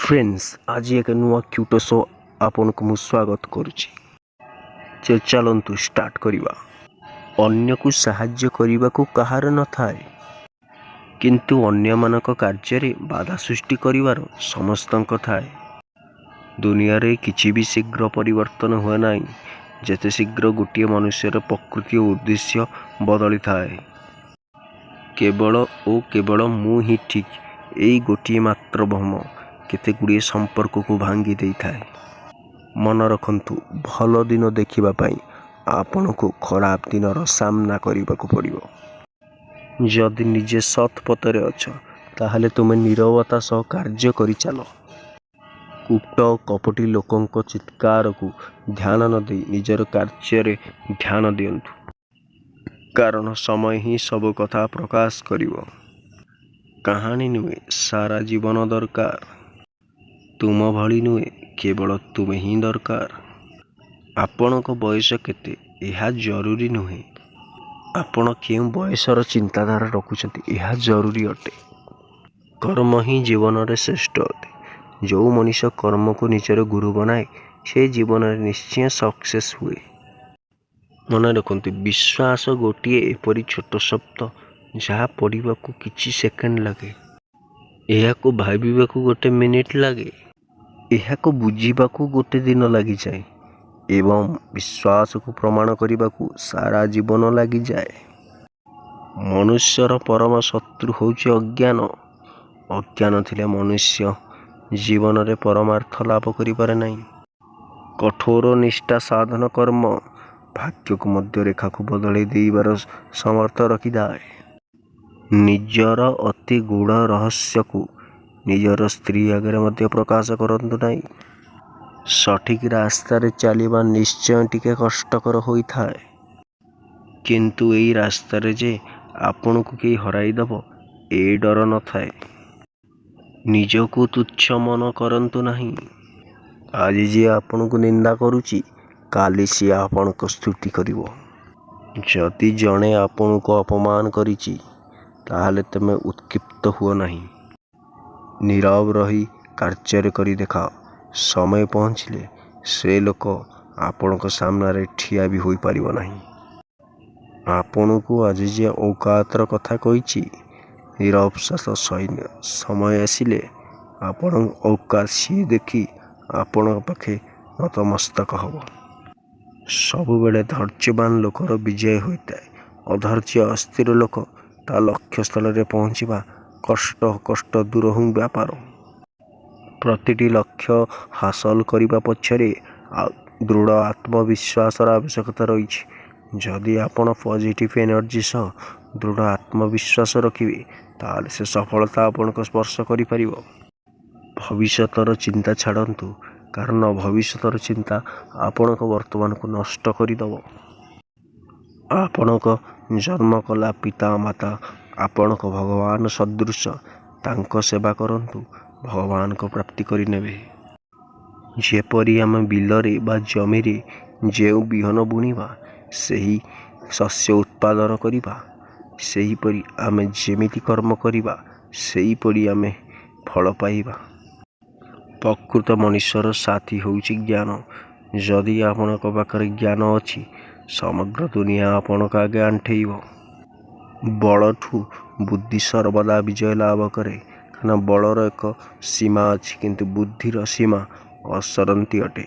Friends, ଆଜି ଏକ ନୂଆ କ୍ୟୁଟ ଶୋ ଆପଣଙ୍କୁ ମୁଁ ସ୍ୱାଗତ କରୁଛି। ଚାଲନ୍ତୁ ଷ୍ଟାର୍ଟ କରିବା। ଅନ୍ୟକୁ ସାହାଯ୍ୟ କରିବାକୁ କାହାର ନଥାଏ, କିନ୍ତୁ ଅନ୍ୟମାନଙ୍କ କାର୍ଯ୍ୟରେ ବାଧା ସୃଷ୍ଟି କରିବାର ସମସ୍ତଙ୍କ ଥାଏ। ଦୁନିଆରେ କିଛି ବି ଶୀଘ୍ର ପରିବର୍ତ୍ତନ ହୁଏ ନାହିଁ, ଯେତେ ଶୀଘ୍ର ଗୋଟିଏ ମନୁଷ୍ୟର ପ୍ରକୃତି ଓ ଉଦ୍ଦେଶ୍ୟ ବଦଳିଥାଏ। କେବଳ ଓ କେବଳ ମୁଁ ହିଁ ଠିକ୍, ଏଇ ଗୋଟିଏ ମାତ୍ର ଭ୍ରମ କେତେଗୁଡ଼ିଏ ସମ୍ପର୍କକୁ ଭାଙ୍ଗି ଦେଇଥାଏ। ମନେ ରଖନ୍ତୁ, ଭଲ ଦିନ ଦେଖିବା ପାଇଁ ଆପଣଙ୍କୁ ଖରାପ ଦିନର ସାମ୍ନା କରିବାକୁ ପଡ଼ିବ। ଯଦି ନିଜେ ସତ୍ ପଥରେ ଅଛ, ତାହେଲେ ତୁମେ ନୀରବତା ସହ କାର୍ଯ୍ୟ କରିଚାଲ। କୂଟ କପଟୀ ଲୋକଙ୍କ ଚିତ୍କାରକୁ ଧ୍ୟାନ ନ ଦେଇ ନିଜର କାର୍ଯ୍ୟରେ ଧ୍ୟାନ ଦିଅନ୍ତୁ। କାରଣ ସମୟ ହିଁ ସବୁ କଥା ପ୍ରକାଶ କରିବ। କାହାଣୀ ନୁହେଁ, ସାରା ଜୀବନ ଦରକାର। ତୁମ ଭଳି ନୁହେଁ, କେବଳ ତୁମେ ହିଁ ଦରକାର। ଆପଣଙ୍କ ବୟସ କେତେ ଏହା ଜରୁରୀ ନୁହେଁ, ଆପଣ କେଉଁ ବୟସର ଚିନ୍ତାଧାରା ରଖୁଛନ୍ତି ଏହା ଜରୁରୀ ଅଟେ। କର୍ମ ହିଁ ଜୀବନରେ ଶ୍ରେଷ୍ଠ ଅଟେ। ଯେଉଁ ମଣିଷ କର୍ମକୁ ନିଜର ଗୁରୁ ବନାଏ, ସେ ଜୀବନରେ ନିଶ୍ଚୟ ସକ୍ସେସ୍ ହୁଏ। ମନେ ରଖନ୍ତୁ, ବିଶ୍ୱାସ ଗୋଟିଏ ଏପରି ଛୋଟ ଶବ୍ଦ ଯାହା ପଢ଼ିବାକୁ କିଛି ସେକେଣ୍ଡ ଲାଗେ। ଏହାକୁ ଭାବିବାକୁ ଗୋଟେ ମିନିଟ୍ ଲାଗେ। ଏହାକୁ ବୁଝିବାକୁ ଗୋଟେ ଦିନ ଲାଗିଯାଏ ଏବଂ ବିଶ୍ୱାସକୁ ପ୍ରମାଣ କରିବାକୁ ସାରା ଜୀବନ ଲାଗିଯାଏ। ମନୁଷ୍ୟର ପରମ ଶତ୍ରୁ ହେଉଛି ଅଜ୍ଞାନ। ଅଜ୍ଞାନ ଥିଲେ ମନୁଷ୍ୟ ଜୀବନରେ ପରମାର୍ଥ ଲାଭ କରିପାରେ ନାହିଁ। କଠୋର ନିଷ୍ଠା ସାଧନ କର୍ମ ଭାଗ୍ୟକୁ ମଧ୍ୟ ରେଖାକୁ ବଦଳାଇ ଦେଇବାର ସମର୍ଥ ରଖିଥାଏ। ନିଜର ଅତି ଗୂଢ଼ ରହସ୍ୟକୁ ନିଜର ସ୍ତ୍ରୀ ଆଗରେ ମଧ୍ୟ ପ୍ରକାଶ କରନ୍ତୁ ନାହିଁ। ସଠିକ୍ ରାସ୍ତାରେ ଚାଲିବା ନିଶ୍ଚୟ ଟିକେ କଷ୍ଟକର ହୋଇଥାଏ। କିନ୍ତୁ ଏହି ରାସ୍ତାରେ ଯେ ଆପଣଙ୍କୁ କେହି ହରାଇଦେବ, ଏ ଡର ନଥାଏ। ନିଜକୁ ତୁଚ୍ଛ ମନେ କରନ୍ତୁ ନାହିଁ। ଆଜି ଯିଏ ଆପଣଙ୍କୁ ନିନ୍ଦା କରୁଛି, କାଲି ସିଏ ଆପଣଙ୍କ ସ୍ତୁତି କରିବ। ଯଦି ଜଣେ ଆପଣଙ୍କୁ ଅପମାନ କରିଛି, ତାହେଲେ ତୁମେ ଉତ୍କ୍ଷିପ୍ତ ହୁଅ ନାହିଁ। ନୀରବ ରହି କାର୍ଯ୍ୟରେ କରି ଦେଖାଅ, ସମୟ ପହଞ୍ଚିଲେ ସେ ଲୋକ ଆପଣଙ୍କ ସାମ୍ନାରେ ଠିଆ ବି ହୋଇପାରିବ ନାହିଁ। ଆପଣଙ୍କୁ ଆଜି ଯିଏ ଔକାତର କଥା କହିଛି, ନୀରବ ଶ୍ୱାସ ସହିନିଅ, ସମୟ ଆସିଲେ ଆପଣଙ୍କ ଔକାତ ସିଏ ଦେଖି ଆପଣଙ୍କ ପାଖେ ନତମସ୍ତକ ହେବ। ସବୁବେଳେ ଧୈର୍ଯ୍ୟବାନ ଲୋକର ବିଜୟ ହୋଇଥାଏ। ଅଧୈର୍ଯ୍ୟ ଅସ୍ଥିର ଲୋକ ତା ଲକ୍ଷ୍ୟସ୍ଥଳରେ ପହଞ୍ଚିବା କଷ୍ଟ କଷ୍ଟ ଦୂରହୁଁ ବ୍ୟାପାର। ପ୍ରତିଟି ଲକ୍ଷ୍ୟ ହାସଲ କରିବା ପଛରେ ଦୃଢ଼ ଆତ୍ମବିଶ୍ୱାସର ଆବଶ୍ୟକତା ରହିଛି। ଯଦି ଆପଣ ପଜିଟିଭ୍ ଏନର୍ଜି ସହ ଦୃଢ଼ ଆତ୍ମବିଶ୍ୱାସ ରଖିବେ, ତାହେଲେ ସେ ସଫଳତା ଆପଣଙ୍କୁ ସ୍ପର୍ଶ କରିପାରିବ। ଭବିଷ୍ୟତର ଚିନ୍ତା ଛାଡ଼ନ୍ତୁ, କାରଣ ଭବିଷ୍ୟତର ଚିନ୍ତା ଆପଣଙ୍କ ବର୍ତ୍ତମାନକୁ ନଷ୍ଟ କରିଦେବ। ଆପଣଙ୍କ ଜନ୍ମ କଲା ପିତା ମାତା ଆପଣଙ୍କ ଭଗବାନ ସଦୃଶ, ତାଙ୍କ ସେବା କରନ୍ତୁ, ଭଗବାନଙ୍କ ପ୍ରାପ୍ତି କରିନେବେ। ଯେପରି ଆମେ ବିଲରେ ବା ଜମିରେ ଯେଉଁ ବିହନ ବୁଣିବା, ସେହି ଶସ୍ୟ ଉତ୍ପାଦନ କରିବା, ସେହିପରି ଆମେ ଯେମିତି କର୍ମ କରିବା, ସେହିପରି ଆମେ ଫଳ ପାଇବା। ପ୍ରକୃତ ମଣିଷର ସାଥୀ ହେଉଛି ଜ୍ଞାନ। ଯଦି ଆପଣଙ୍କ ପାଖରେ ଜ୍ଞାନ ଅଛି, ସମଗ୍ର ଦୁନିଆ ଆପଣଙ୍କ ଆଗେ ଆଣ୍ଠେଇବ। ବଳଠୁ ବୁଦ୍ଧି ସର୍ବଦା ବିଜୟ ଲାଭ କରେ, କାରଣ ବଳର ଏକ ସୀମା ଅଛି, କିନ୍ତୁ ବୁଦ୍ଧିର ସୀମା ଅସରନ୍ତି ଅଟେ।